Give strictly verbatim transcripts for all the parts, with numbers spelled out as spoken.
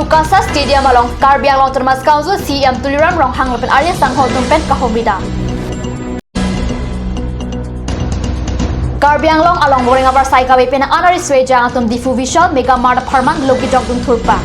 KASA Stadium along Karbi Anglong Autonomous Council C E M Tuliram Ronghang lapen arya sangho atum pen kahumri dam. Karbi Anglong along voreng avarsai kave pen anari suejang atum Diphu Vishal Mega Mart apharman lo kejok dun thurpa.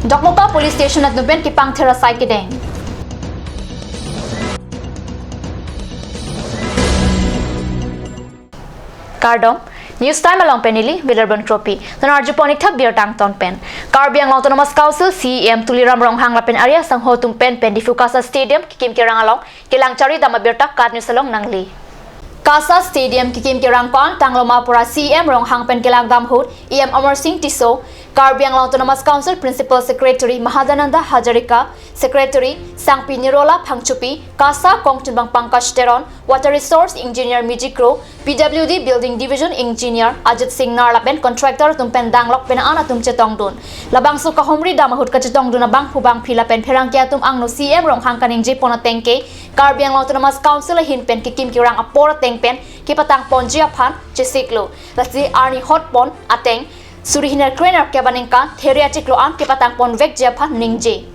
Dokmoka Police Station atum pen kepangthir asai kedeng. Kardom, News Time along pen neli Wilarbon Kropi. Non arjupon ik thap birta angton pen. Karbi Anglong Autonomous Council C E M Tuliram Ronghang lapen arya sangho atum pen pen Diphu KASA Stadium kekim kerang along kelang charli dam abirta KAT News along nangli. KASA Stadium kekim kerang ko-an tanglo ma pura C E M Ronghang pen kelang dam ahut E M Amarsing Tisso, Karbi Anglong Autonomous Council Principal Secretary Mahadananda Hazarika, Secretary Sangpi Nirola Phangchopi, KASA kongchunbang Pankaj Teron, Water Resource Engineer Mijik Kro, P W D Building Division Engineer Ajit Singnar lapen contractor atum pen danglok pen an atum chetongdun. Labangso kahumri dam ahut kachetongdun abangphu bangphi lapen pherangke atum angno C E M Ronghang kaningjepon ateng ke Karbi Anglong Autonomous Council ahin pen kekim kerang apor ateng pen kepatangponji aphan chesiklo. Lasi arni hotpon ateng suri hini kre-nerkep aningkan there achiklo an kepatangponvekji aphan ningje.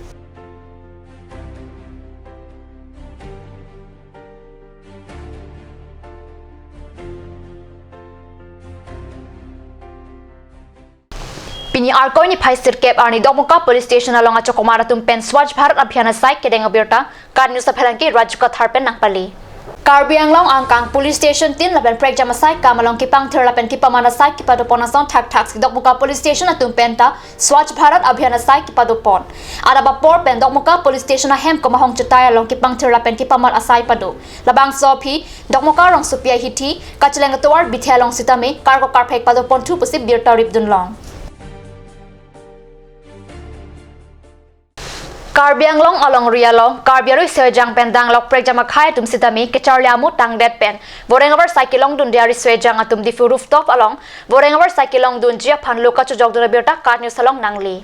Pini Arkoi niphai sirkep arni Dokmoka Police Station along achokomar atum pen Swachh Bharat Abhiyan asai kedeng abirta KAT News apherangke Raju Kathar pen nangpali. Karbi Anglong angkang Police Station tin lapen prekjam asai kam along kepangthir lapen kepaman asai kepadopon ason thakthak si Dokmoka Police Station atum pen ta Swachh Bharat Abhiyan asai kepadopon. Adap apor pen Dokmoka Police Station ahem komahong chutai along kepangthir lapen kepaman asai pado. Labangso aphi Dokmoka rongsopi ahithi kacheleng atovar bithe along sitame karkok karphek padoponthu pusi birta ripdunlong. Karbi Anglong alongri along Karbi ari suejang pen danglok prekjam akhai atum sitame kecharli amo tangdet pen voreng avarsai kelongdunde ari suejang atum Diphu rooftop along voreng avarsai kelongdunji aphan lo kachojokdun abirta KAT News along nangli.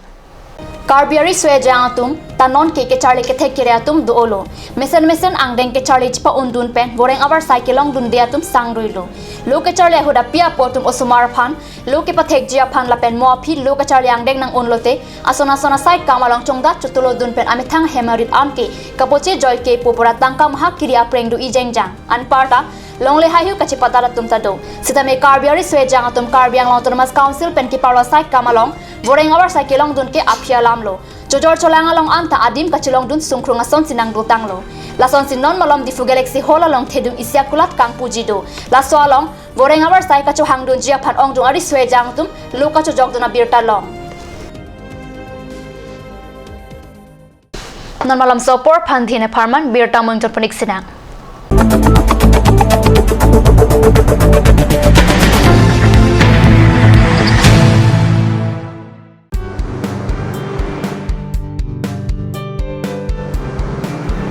Karbi ari suejang atum ta non ke kecharli kethek kere atum do-olo. Mesen mesen angdeng kecharli chepa-undun pen voreng avarsai kelongdunde atum sangruilo. Lo kecharli ahut api apo atum osomar aphan lo kepathekji aphan lapen mo aphi lo kacharli angdeng nang-unlote ason ason asai kam along chongdat chotulodun pen amethang hem arit an ke kapoche joike pu pura tangka maha kiri apreng do-i jengjang. Anparta longle haihui kachepadat atum ta do. Sitame Karbi ari suejang atum Karbi Anglong Autonomous Council pen keparlo asai kam along voreng avarsai kelongdun ke aphi alamlo. Chojor cholang along anta adim kachelongdun sungkrung asonsi nangdotanglo. Lasonsi non malom Diphu Galaxy Hall along thedung isi akulat kangpuji do. Laso along voreng avarsai kachohangdunji aphan ongdung ari suejang atum lo kachojokdun abirta long. Non malomso apor aphan dhin apharman birta mungchot punik sinang.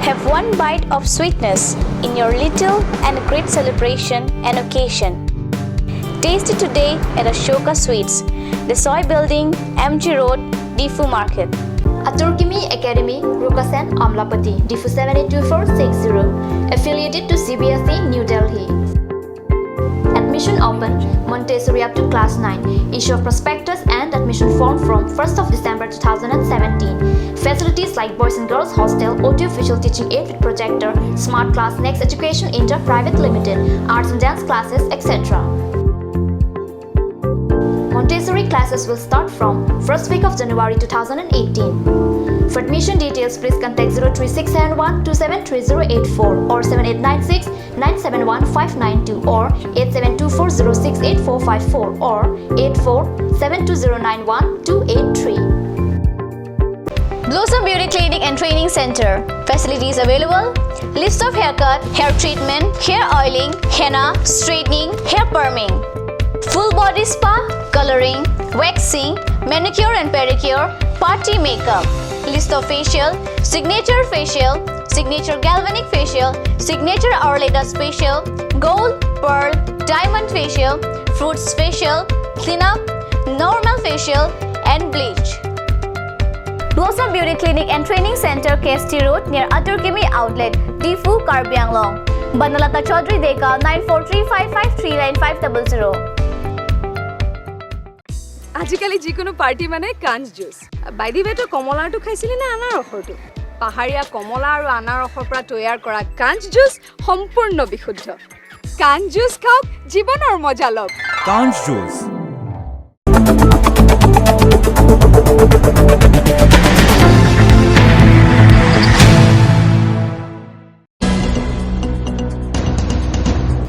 Have one bite of sweetness in your little and great celebration and occasion. Taste it today at Ashoka Sweets, Desoi Building, M G Road, Diphu Market. Atur Kimi Academy, Rukasen, Amlapati, Diphu seven eight two four six zero. Affiliated to C B S E, New Delhi. Admission open, Montessori up to class nine. Issue of prospectus and admission form from first of December two thousand and seventeen. Facilities like boys and girls hostel, audio visual teaching aid with projector, smart class, Next Education India Private Limited, arts and dance classes, et cetera. Montessori classes will start from first week of January two thousand and eighteen. For admission details, please contact zero three six seven one two seven three zero eight four or seven eight nine six nine seven one five nine two or eight seven two four zero six eight four five four or eight four seven two zero nine one two eight three. Blossom Beauty Clinic and Training Center. Facilities available: lips of haircut, hair treatment, hair oiling, henna, straightening, hair perming, full body spa, coloring, waxing, manicure and pedicure, party makeup, lips of facial, signature facial, signature galvanic facial, signature Arleda facial, gold, pearl, diamond facial, fruits facial, cleanup, normal facial, and bleach. Blossom Beauty Clinic and Training Center, K S T Road, near Atur Kimi Outlet, Diphu, Karbi Anglong. Banalata Chaudhary Deka, nine four three five five three nine five double zero. আজিকালি যিকোনো পাৰ্টি মানে কাঞ্চ juice. By the ৱে, তই কমলাৰটো খাইছিলি নে আনাৰসৰটো? পাহাৰীয়া কমলা আৰু আনাৰসৰ পৰা তৈয়াৰ কৰা কাঞ্চ জুচ সম্পূৰ্ণ বিশুদ্ধ। কাঞ্চ জুচ খাওক, জীৱনৰ মজা লওক। কাঞ্চ juice.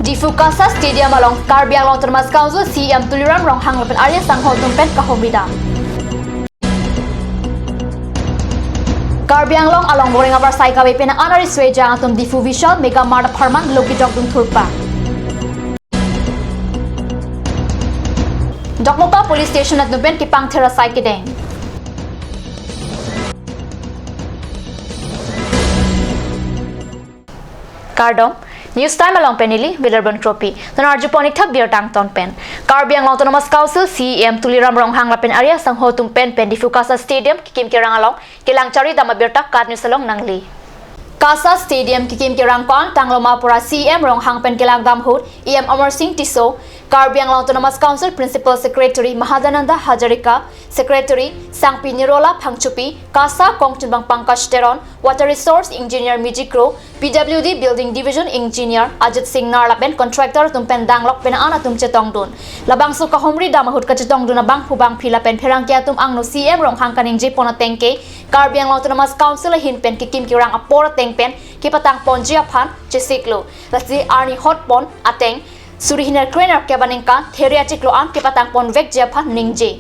Diphu Kasa Stadium along Karbi Anglong Autonomous Council C E M Tuliram Ronghang lapen arya sangho atum pen kahumri dam. Karbi Anglong along Boreng abar sai kave pen anari suejang atum Diphu Vishal Mega Mart apharman lo kidok dun thurpa. Dokmoka Police Station atum pen kepangther asai kedeng. Kardom, News Time along pen neli Wilarbon Kropi. Ton arjupon ik thap birta angton pen. Karbi Anglong Autonomous Council C E M Tuliram Ronghang lapen arya sangho atum pen pen Diphu Kasa Stadium kekim kerang along kelang chari dam abirta KAT News along nangli. Kasa Stadium kekim kerang ko-an tanglo ma pura C E M Ronghang pen kelang dam ahut E M Amar Singh Tisso, Karbi Anglong Autonomous Council Principal Secretary Mahadananda Hazarika, Secretary Sangpi Nirola Phangchopi, Kasa kongchunbang Pankaj Teron, Water Resource Engineer Mijik Kro, P W D Building Division Engineer Ajit Singh Nar lapen contractor atum pen danglok pen an atum chetongdun. Labangso kahumri dam ahut kachetongdun abangphu bangphi lapen pherangke atum angno C E M Ronghang kaningjepon ateng ke Karbi Anglong Autonomous Council ahin pen kekim kerang apor ateng pen kepatangponji aphan chesiklo. Lasi arni hotpon ateng suri hini kre-nerkep aningkan there achiklo an kepatangponvekji aphan ningje.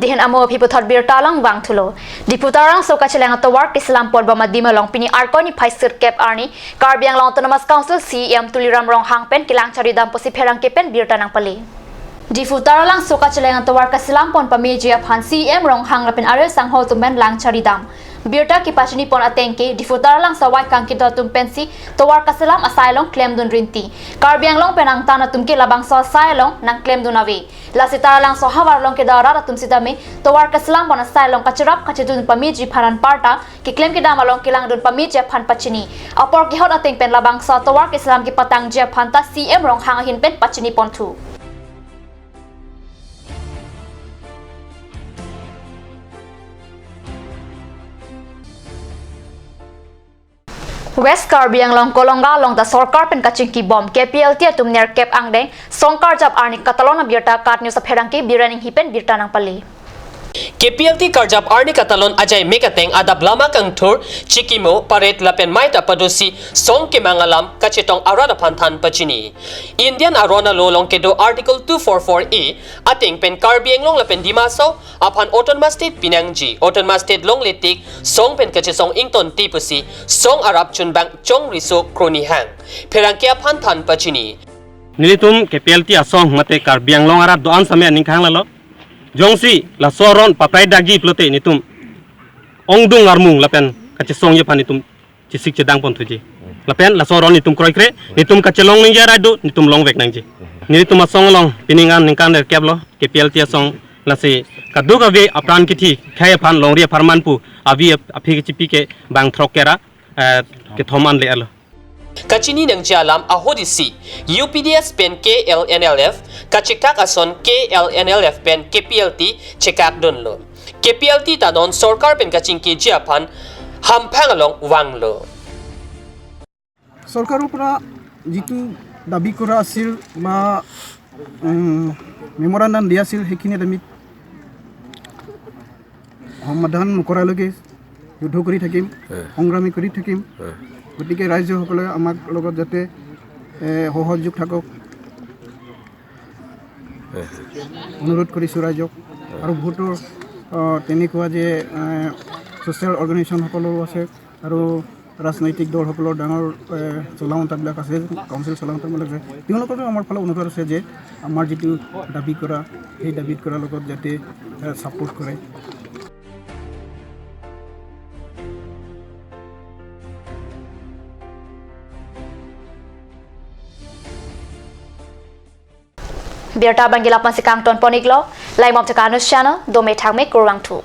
Dihin amo aphi puthot birta along vangthulo. Diphu Taralangso kacheleng atovar keselam pon bom adim along pini Arkoi niphai sirkep arni Karbi Anglong Autonomous Council C E M Tuliram Ronghang pen kelang chari dam pusi pherangke pen birta nangpale. Diphu Taralangso kacheleng atovar keselam pon pameji aphan C E M Ronghang lapen arya sangho atum pen lang chari dam. Birta kepachini pon ateng ke Diphu Taralangso awai kangkito atum pensi tovar keselam asai along klemdun rinti. Karbi Anglong pen angtan atum ke labangso asai along nangklemdun ave. Lasi Taralangso ahavar along kedo arat atum sitame tovar keselam pon asai along kacherap kachedun pameji aphan anparta keklem kedam along kelangdun pameji aphan pachini. Apor kehot ateng pen labangso tovar keselam kepatangji aphan ta C E M Ronghang ahin pen pachini ponthu. West Karbi Anglong Kolonga along ta sorkar pen kachingki bom K P L T atum nerkep angdeng song karjap arni katalon abirta KAT News apherangke Biren Enghi pen birta nangpale. K P L T karjap arni katalon ajai mek ateng adap lama kangthur, chikimo, parade lapen mei ta padosi song kemang alam kachetong arat aphan than pachini. Indian aron alo along kedo Article two four four A ateng pen Karbi Anglong lapen Dima Hasao aphan Autonomous State pinangji, Autonomous State longle tik song pen kachesong ingtonte pusi song arap chunbang Chong Riso Kronihang pherangke aphan than pachini. Nelitum K P L T asong mate Karbi Anglong arat do-an same aning khanglalo. Jongsi laso aron paprai dagi pulote nelitum ongdung armung lapen kachesongji aphan nelitum chesik chedang ponthuji. Lapen laso aron nelitum kroikre, nelitum kachelong ningje arai do, nelitum longvek nangji. Nelitum asong along pining an ningkan nerkep lo, K P L T asong, lasi kadokave apran kithi khei aphan longri apharman pu avi ap-, aphi kechipi ke bang throk kera, eh, kethom an le-etlo. Kachini nangji alam ahut isi U P D S pen K L N L F kachekak ason K L N L F pen K P L T chekakdunlo. K P L T ta non sorkar pen kachingkiji aphan hamphang along vanglo. চৰকাৰৰ পৰা যিটো দাবী কৰা আছিল বা, উম, মেমৰেণ্ডাম দিয়া আছিল, সেইখিনিত আমি সমাধান নকৰালৈকে যুদ্ধ কৰি থাকিম, হয়। সংগ্ৰামী কৰি থাকিম। হয়। গতিকে ৰাইজসকলে আমাক লগত যাতে, এ, সহযোগ থাকক, হয়। অনুৰোধ কৰিছোঁ ৰাইজক। হয়। আৰু বহুতো, আহ, তেনেকুৱা যে, আহ, ছ'চিয়েল অৰ্গেনাইজেশ্যনসকলো আছে আৰু ৰাজনৈতিক দলসকলৰ ডাঙৰ, এ, চলাওঁতাবিলাক আছে, কাউন্সিল চলাওঁতাবিলাক আছে, তেওঁলোকৰো আমাৰ ফালে অনুৰোধ আছে যে আমাৰ যিটো দাবী কৰা, সেই দাবী কৰাৰ লগত যাতে, এ, ছাপোৰ্ট কৰে। Birta abang ke la-an pensi kangton pon iklo, laimop teka news channel, dome thangme kurvangthu.